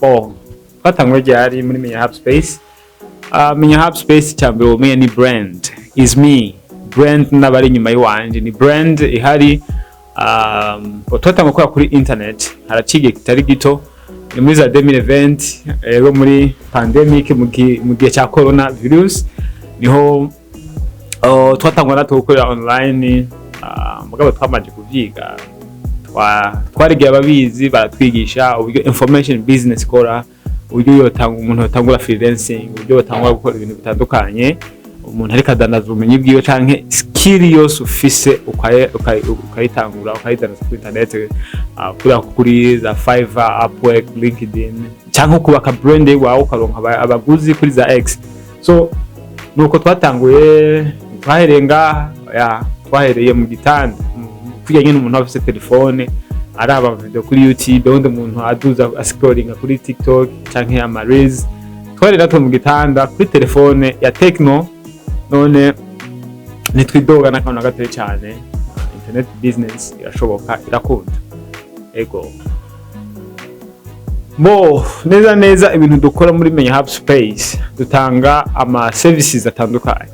Bon, twatanguye ryari muri Menya Hub Space? Menya Hub Space, cyambere umenye ni brand is me, brand n'abari inyuma y'iwanje ni brand ihari. Twatanguye gukora kuri internet haraciye kitari gito, ni muri za 2020 rero, muri pandemic, mu gihe cya corona virus niho twatanguye natwe gukorera online. Mugabo twamaze kuvyiga, twarigiye ababizi baratwigisha uburyo information business ikora, uburyo yotanga, umuntu yotangura freelancing, uburyo yotangura gukora ibintu bitandukanye, umuntu ariko adandaza ubumenyi bwiwe canke skill yose ufise, ukayitangura ukayidandaza kuri internet, kuri za Fiverr, Upwork, LinkedIn, canke ukubaka brand wawe ukaronka abaguzi kuri za X. So nuko twatanguye, twahereye ngaha ya twahereye mu gitanda, kurya nyine umuntu aba afise telefone araba video kuri YouTube, undi muntu aduza ascrollinga kuri TikTok canke ama reels. Twari natwe mu gitanda kuri telefone ya Tecno. None ntitwidoga n'akantu na gatoya cyane. Internet business irashoboka, irakunda. Ego bo neza neza, ibintu dukora muri Menya Hub Space, dutanga ama services atandukanye,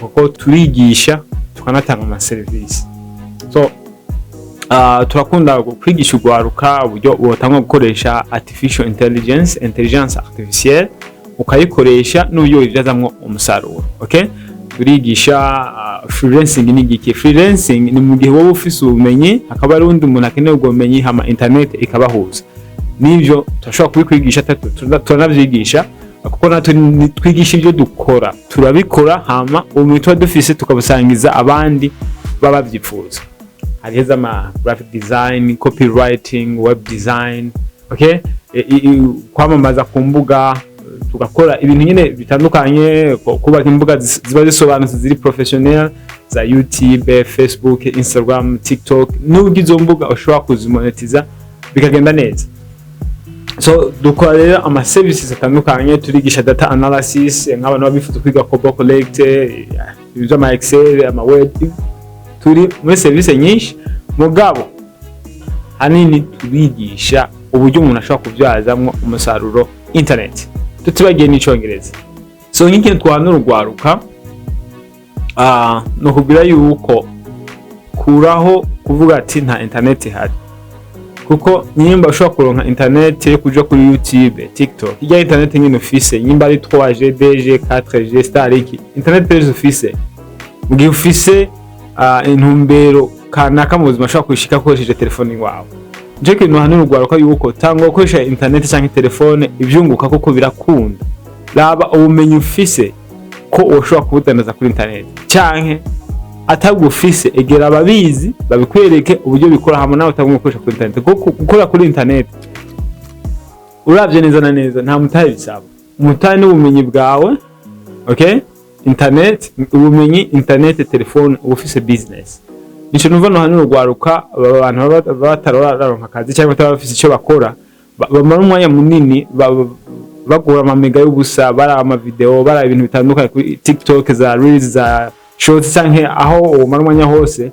kuko turigisha tukanatanga ama services. So turakunda kwigisha urwaruka uburyo botangwa gukoresha artificial intelligence, intelligence artificielle, ukayikoresha n'uburyo wibyazamwo umusaruro. Okay, turigisha freelancing. Ni igiki freelancing? Ni mu gihe wowe ufise ubumenyi, hakaba hari undi muntu akeneye ubwo bumenyi, hama internet ikabahuza. N'ivyo turashobora kubikwigisha, turanavyigisha, kuko natwe twigisha ibyo dukora, turabikora, hama ubumenyi tuba dufise tukabusangiza abandi baba bavyifuza. Hariho ama graphic design, copywriting, web design, okay, kwamamaza ku mbuga, tugakora ibintu nyine bitandukanye, kubaka imbuga ziba zisobanutse, ziri professionnel, za YouTube, Facebook, Instagram, TikTok, n'uburyo izo mbuga ushobora kuzimonetiza bikagenda neza. So dukora rero ama services atandukanye. Turigisha data analysis, nk'abantu baba bifuza kwiga Kobo Collect, ibintu by'ama Excel, ama Word. Turi muri service nyinshi, mugabo hanini turigisha uburyo umuntu ashobora kubyazamwo umusaruro internet, tutibagiye n'icongereza. So nk'ikintu twahanura urwaruka, ni ukubwira yuko kuraho kuvuga ati nta internet ihari, kuko nyimba ushobora kuronka internet yo kuja kuri YouTube, TikTok, irya internet nyine ufise, nyimba ari 3G, 2G, 4G, Starlink, internet yose ufise, mu gihe ufise intumbero kanaka mu buzima, ushobora kuyishika ukoresheje telefone iwawe. Nico kintu hanura urwaruka, yuko tangwa gukoresha internet canke telefone, ivyunguka kuko birakunda. Raba ubumenyi ufise ko ushobora kubudandaza kuri internet, canke atabwo ufise, egera ababizi babikwereke uburyo bikora, hamwe nawe utagomba gukoresha kuri internet. Kuko gukora kuri internet, uravye neza na neza, nta mutahe bisaba. Umutahe n'ubumenyi bwawe, okay, internet, ubumenyi, internet, telefone, uba ufise business. Nico numva no hano urwaruka, aba bantu baba batararonka akazi cyangwa bataba bafise icyo bakora, bamara umwanya munini bagura amamega y'ubusa, baraba amavideo, baraba ibintu bitandukanye kuri TikTok, za reels, za shorts, canke aho umara umwanya hose.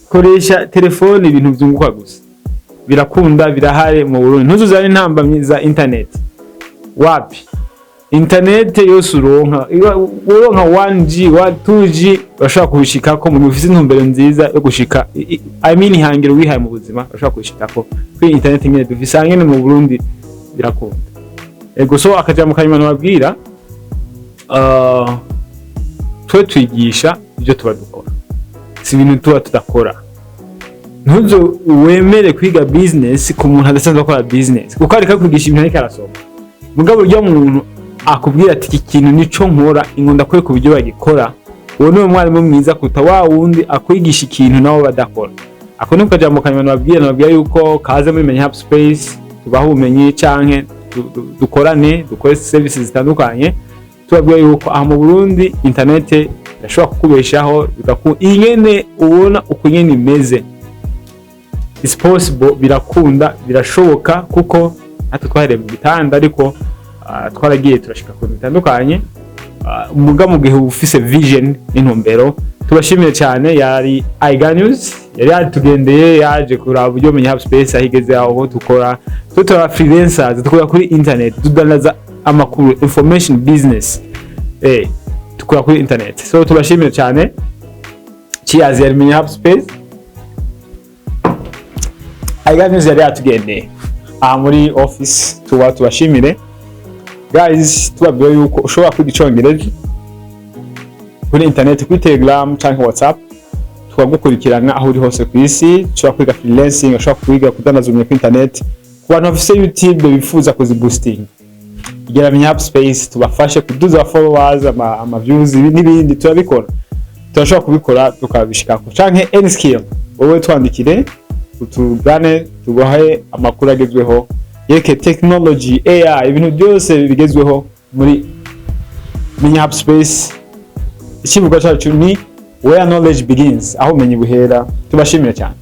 Koresha telefone ibintu vyunguka gusa, birakunda, birahari mu Burundi. Ntuzuzane intambamyi za internet, wapi. Internet yose uronka, uronka 1G, 2G, urashobora kubishikako mu gihe ufise intumbero nziza yo gushika, I mean ihangiro wihaye mu buzima, urashobora kubishikako kuri internet nyene dufise aha nyene mu Burundi, birakunda. Ego, so akajambo kanyuma nababwira, twe twigisha ibyo tuba dukora, si ibintu tuba tudakora. Ntuzo wemere kwiga business ku muntu adasanzwe akora business, kuko ariko kwigisha ibintu ariko arasoma. Mugabo urya muntu akubwira ati iki kintu nico nkora, inkunda kwereka uburyo bagikora, uwo niwe mwarimu mwiza kuruta wa wundi akwigisha ikintu nabo badakora. Ako niko kajambo kanyuma nababwira yuko kaze muri Menya Hub Space, tubahe ubumenyi canke dukorane, dukore services zitandukanye. Tubabwira yuko aha mu Burundi internet irashobora kukubeshaho, ingene ubona uko nyene imeze, it's possible, birakunda, birashoboka, kuko natwe twahereye mu gitanda, ariko twaragiye turashika ku bintu bitandukanye. Muga mu gihe uba ufise vision n'intumbero. Tubashimiye cyane. Yari Aiga News. Yari yatugendeye, yaje kuraba uburyo Menya Hub Space aho igeze, aho dukora. Tutora freelancers, dukora kuri internet, tudandaza amakuru, information business, dukora kuri internet. So tubashimire cyane. Cheers. Yari Menya Hub Space. iGuide News yari yatugendeye aha muri office. Tuba tubashimire guys, tubabwira yuko ushobora kwiga Icongereza kuri internet, kuri Telegram cyangwa WhatsApp, tukagukurikirana aho uri hose ku isi. Ushobora kwiga freelancing, ushobora kwiga kudandaza ubumenyi kuri internet. Ku bantu bafise YouTube bifuza kuziboosting, igera Menya Hub Space tubafashe kuduza followers, ama views n'ibindi. Turabikora, turashobora kubikora tukabishikako, canke any skill. Wowe twandikire, utugane, tuguhe amakuru agezweho yerekeye technology, AI, ibintu byose bigezweho muri Menya Hub Space. Ikivugo cyacu ni "Where knowledge begins", aho ubumenyi buhera. Tubashimire cyane.